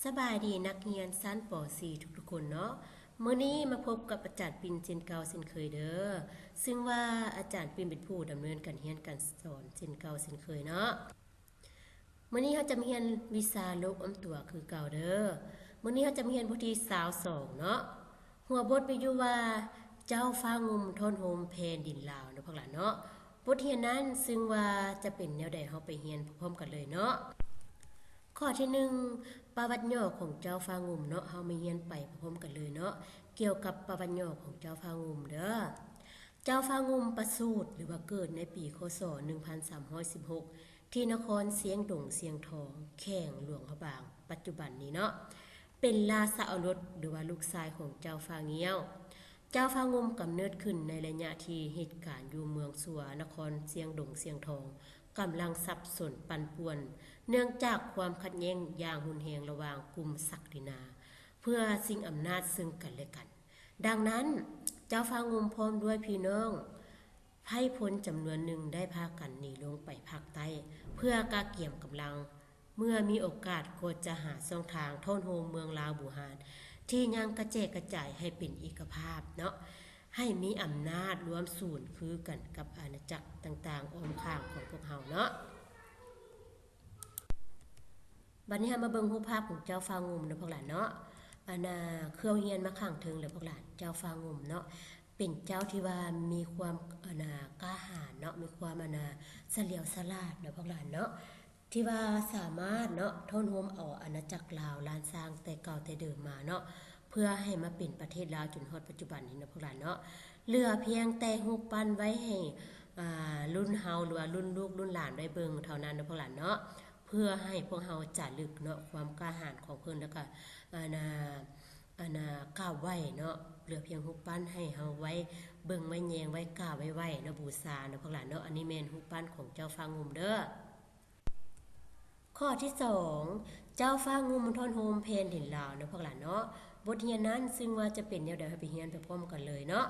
ສະບາຍດີນັກຮຽນຊັ້ນ ປໍສີ່ ທຸກໆຄົນເນາະ. ມື້ນີ້ມາພົບກັບອາຈານປິນເຊັ່ນເກົ່າເຊັ່ນເຄີຍເດີ. ຊຶ່ງວ່າອາຈານປິນເປັນຜູ້ດຳເນີນການຮຽນການສອນເຊັ່ນເກົ່າເຊັ່ນເຄີຍເນາະ. ມື້ນີ້ເຮົາຈະມາຮຽນວິຊາໂລກອ້ອມຕົວຄືເກົ່າເດີ. ມື້ນີ້ເຮົາຈະມາຮຽນບົດທີຊາວສອງເນາະ. ຫົວບົດມີຢູ່ວ່າ ເຈົ້າຟ້າງຸ່ມທ້ອນໂຮມແຜ່ນດິນລາວເນາະພວກຫຼານເນາະ. ບົດຮຽນນັ້ນຊຶ່ງວ່າຈະເປັນແນວໃດ ເຮົາໄປຮຽນພ້ອມໆກັນເລີຍເນາະ. ຂໍ້ທີໜຶ່ງ ປະຫວັດຫຍໍ້ຂອງເຈົ້າຟ້າງຸ່ມເນາະ. ເຮົາມາຮຽນໄປພ້ອມໆກັນເລີຍເນາະ ກ່ຽວກັບປະຫວັດຫຍໍ້ຂອງເຈົ້າຟ້າງຸ່ມເດີ. ເຈົ້າຟ້າງຸ່ມປະສູດ ຫຼືວ່າເກີດໃນປີ ຄ.ສ. ໜຶ່ງພັນສາມຮ້ອຍສິບຫົກ ທີ່ນະຄອນຊຽງດົງຊຽງທອງ ແຂວງຫຼວງພະບາງ ປັດຈຸບັນນີ້ເນາະ ເປັນລາຊາໂອລົດ ຫຼືວ່າລູກຊາຍຂອງເຈົ້າຟ້າງຽວ. ເຈົ້າຟ້າງຸ່ມກຳເນີດຂຶ້ນໃນໄລຍະທີ່ເຫດການຢູ່ເມືອງຊົວ ນະຄອນຊຽງດົງຊຽງທອງ ກຳລັງສັບສົນປັ່ນປ່ວນ ເນື່ອງຈາກຄວາມຂັດແຍ່ງຢ່າງຮຸນແຮງລະຫວ່າງກຸ່ມສັກດິນາ ເພື່ອຊິງອຳນາດຊຶ່ງກັນແລະກັນ. ດັ່ງນັ້ນ ເຈົ້າຟ້າງຸ່ມພ້ອມດ້ວຍພີ່ນ້ອງໄພພົນຈຳນວນໜຶ່ງໄດ້ພາກັນໜີລົງໄປພາກໃຕ້ ເພື່ອກະກຽມກຳລັງ ເມື່ອມີໂອກາດກໍຈະຫາຊ່ອງທາງທ້ອນໂຮມເມືອງລາວບູຮານ ທີ່ຍັງກະແຈກກະຈາຍໃຫ້ເປັນເອກະພາບເນາະ ໃຫ້ມີອຳນາດລວມສູນຄືກັນກັບອານາຈັກຕ່າງໆອ້ອມຂ້າງຂອງພວກເຮົາເນາະ. ບັດນີ້ເຮົາມາເບິ່ງຮູບພາບຂອງເຈົ້າຟ້າງຸ່ມເນາະພວກຫຼານເນາະ. ອັນນ່າ ຄືເຮົາຮຽນມາຂ້າງເທິງແລ້ວພວກຫຼານ ເຈົ້າຟ້າງຸ່ມເນາະ ເປັນເຈົ້າທີ່ວ່າມີຄວາມ ອັນນ່າ ກ້າຫານເນາະ ມີຄວາມ ອັນນ່າ ສະຫຼຽວສະຫຼາດເນາະພວກຫຼານເນາະ ທີ່ວ່າສາມາດເນາະ ທ້ອນໂຮມເອົາອານາຈັກລາວລ້ານຊ້າງແຕ່ເກົ່າແຕ່ເດີມມາເນາະ ເພື່ອໃຫ້ມາເປັນປະເທດລາວຈົນຮອດປັດຈຸບັນນີ້ເນາະພວກຫຼານເນາະ. ເຫຼືອພຽງແຕ່ຮູບປັ້ນໄວ້ໃຫ້ ອ່າ ລຸ້ນເຮົາ ຫຼືວ່າລຸ້ນລູກລຸ້ນຫຼານໄດ້ເບິ່ງເທົ່ານັ້ນເນາະພວກຫຼານເນາະ ເພື່ອໃຫ້ພວກເຮົາຈາລຶກເນາະ ຄວາມກ້າຫານຂອງເພິ່ນ ແລ້ວກະ ອັນນ່າ ອັນນ່າ ກາບໄຫວ້ເນາະ. ເຫຼືອພຽງຮູບປັ້ນໃຫ້ເຮົາໄວ້ເບິ່ງໄວ້ແຍງໄວ້ກາບໄວ້ໄຫວ້ເນາະ ບູຊາເນາະພວກຫຼານເນາະ. ອັນນີ້ແມ່ນຮູບປັ້ນຂອງເຈົ້າຟ້າງຸ່ມເດີ. ຂໍ້ທີສອງ ເຈົ້າຟ້າງຸ່ມທ້ອນໂຮມແຜ່ນດິນລາວເນາະພວກຫຼານເນາະ. ບົດຮຽນນັ້ນຊຶ່ງວ່າຈະເປັນແນວໃດ ເຮົາໄປຮຽນໄປພ້ອມກັນເລີຍເນາະ.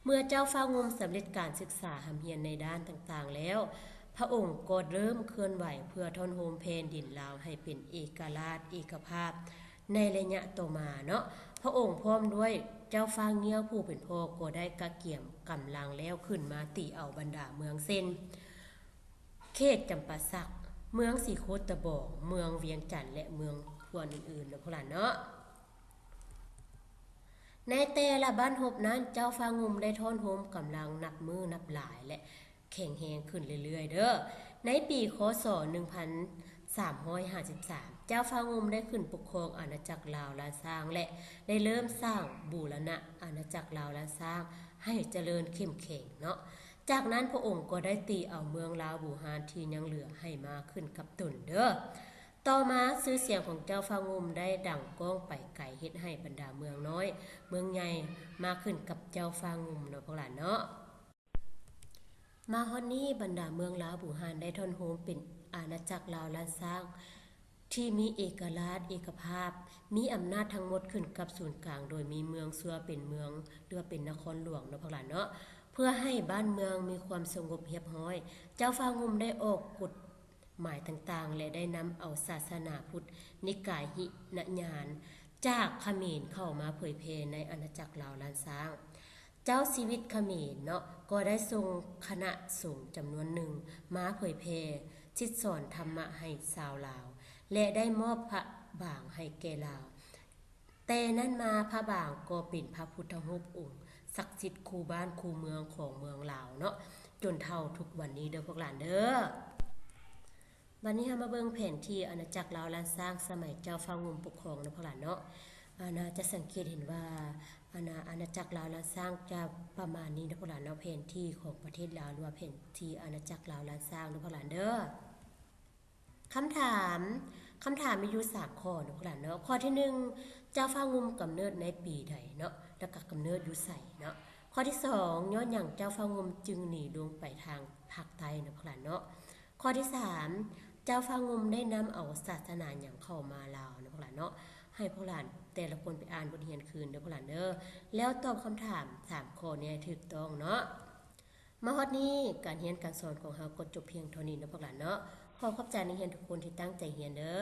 ເມື່ອເຈົ້າຟ້າງຸ່ມສຳເລັດການສຶກສາຮ່ຳຮຽນໃນດ້ານຕ່າງໆແລ້ວ ພະອົງກໍເລີ່ມເຄື່ອນໄຫວເພື່ອທ້ອນໂຮມແຜ່ນດິນລາວໃຫ້ເປັນເອກະລາດເອກະພາບໃນໄລຍະຕໍ່ມາເນາະ. ພະອົງພ້ອມດ້ວຍເຈົ້າຟ້າງຽວຜູ້ເປັນພໍ່ກໍໄດ້ກະກຽມກຳລັງແລ້ວຂຶ້ນມາຕີເອົາບັນດາເມືອງເຊັ່ນ ເຂດຈຳປາສັກ, ເມືອງສີໂຄດຕະບອງ, ເມືອງວຽງຈັນ ແລະ ເມືອງຄວນອື່ນໆເນາະພວກຫຼານເນາະ. ໃນແຕ່ລະບັ້ນຮົບນັ້ນ ເຈົ້າຟ້າງຸ່ມໄດ້ທ້ອນໂຮມກຳລັງນັບມື້ນັບຫຼາຍ ແລະ ແຂງແຮງຂຶ້ນເລື້ອຍໆເດີ. ໃນປີ ຄ.ສ. ໜຶ່ງພັນສາມຮ້ອຍຫ້າສິບສາມ ເຈົ້າຟ້າງຸ່ມໄດ້ຂຶ້ນປົກຄອງອານາຈັກລາວລ້ານຊ້າງ ແລະ ໄດ້ເລີ່ມສ້າງບູລະນະອານາຈັກລາວລ້ານຊ້າງໃຫ້ຈະເລີນເຂັ້ມແຂງເນາະ. ຈາກນັ້ນພະອົງກໍໄດ້ຕີເອົາເມືອງລາວບູຮານທີ່ຍັງເຫຼືອໃຫ້ມາຂຶ້ນກັບຕົນເດີ. ຕໍ່ມາຊື່ສຽງຂອງເຈົ້າຟ້າງຸ່ມໄດ້ດັງກ້ອງໄປໄກ ເຮັດໃຫ້ບັນດາເມືອງນ້ອຍເມືອງໃຫຍ່ມາຂຶ້ນກັບເຈົ້າຟ້າງຸ່ມເນາະພວກຫຼານເນາະ. ມາຮອດນີ້ບັນດາເມືອງລາວບູຮານໄດ້ທ້ອນໂຮມເປັນອານາຈັກລາວລ້ານຊ້າງ ທີ່ມີເອກະລາດເອກະພາບ ມີອຳນາດທັງໝົດຂຶ້ນກັບສູນກາງ ໂດຍມີເມືອງຊົ່ວເປັນເມືອງ ຫຼືວ່າເປັນນະຄອນຫຼວງເນາະພວກຫຼານເນາະ. ເພື່ອໃຫ້ບ້ານເມືອງມີຄວາມສະຫງົບຮຽບຮ້ອຍ ເຈົ້າຟ້າງຸ່ມໄດ້ອອກກົດໝາຍຕ່າງໆ ແລະ ໄດ້ນຳເອົາສາສະໜາພຸດນິກາຍຫິນະຍານຈາກຂະເໝນເຂົ້າມາເຜີຍແຜ່ໃນອານາຈັກລາວລ້ານຊ້າງ. ເຈົ້າຊີວິດຂະເໝນເນາະ ກໍໄດ້ສົ່ງຄະນະສົງຈຳນວນໜຶ່ງມາເຜີຍແຜ່ສິດສອນທຳມະໃຫ້ຊາວລາວ ແລະ ໄດ້ມອບພະບາງໃຫ້ແກ່ລາວ. ແຕ່ນັ້ນມາພະບາງກໍເປັນພະພຸດທະຮູບອົງສັກສິດຄູ່ບ້ານຄູ່ເມືອງຂອງເມືອງລາວເນາະ ຈົນເທົ່າທຸກວັນນີ້ເດີພວກຫຼານເດີ. ບັດນີ້ເຮົາມາເບິ່ງແຜນທີ່ອານາຈັກລາວລ້ານຊ້າງສະໄໝເຈົ້າຟ້າງຸ່ມປົກຄອງເນາະພວກຫຼານເນາະ. ອານາ ຈະສັງເກດເຫັນວ່າ ອານາ ອານາຈັກລາວລ້ານຊ້າງຈະປະມານນີ້ເນາະພວກຫຼານເນາະ ແຜນທີ່ຂອງປະເທດລາວ ຫຼືວ່າແຜນທີ່ອານາຈັກລາວລ້ານຊ້າງເນາະພວກຫຼານເດີ. ຄຳຖາມ ຄຳຖາມມີຢູ່ສາມຂໍ້ເນາະພວກຫຼານເນາະ. ຂໍ້ທີໜຶ່ງ ເຈົ້າຟ້າງຸ່ມກຳເນີດໃນປີໃດເນາະ ແລ້ວກະກຳເນີດຢູ່ໃສເນາະ. ຂໍ້ທີສອງ ຍ້ອນຫຍັງເຈົ້າຟ້າງຸ່ມຈຶ່ງໜີລົງໄປທາງພາກໃຕ້ເນາະພວກຫຼານເນາະ. ຂໍ້ທີສາມ ເຈົ້າຟ້າງຸ່ມໄດ້ນຳເອົາສາສະໜາຫຍັງເຂົ້າມາລາວເນາະພວກຫຼານເນາະ. ໃຫ້ພວກຫຼານແຕ່ລະຄົນໄປອ່ານບົດຮຽນຄືນເດີພວກຫຼານເດີ ແລ້ວຕອບຄຳຖາມສາມຂໍ້ນີ້ໃຫ້ຖືກຕ້ອງເນາະ. ມາຮອດນີ້ ການຮຽນການສອນຂອງເຮົາກໍຈົບພຽງເທົ່ານີ້ເນາະພວກຫຼານເນາະ. ຂໍຂອບໃຈນັກຮຽນທຸກຄົນທີ່ຕັ້ງໃຈຮຽນເດີ.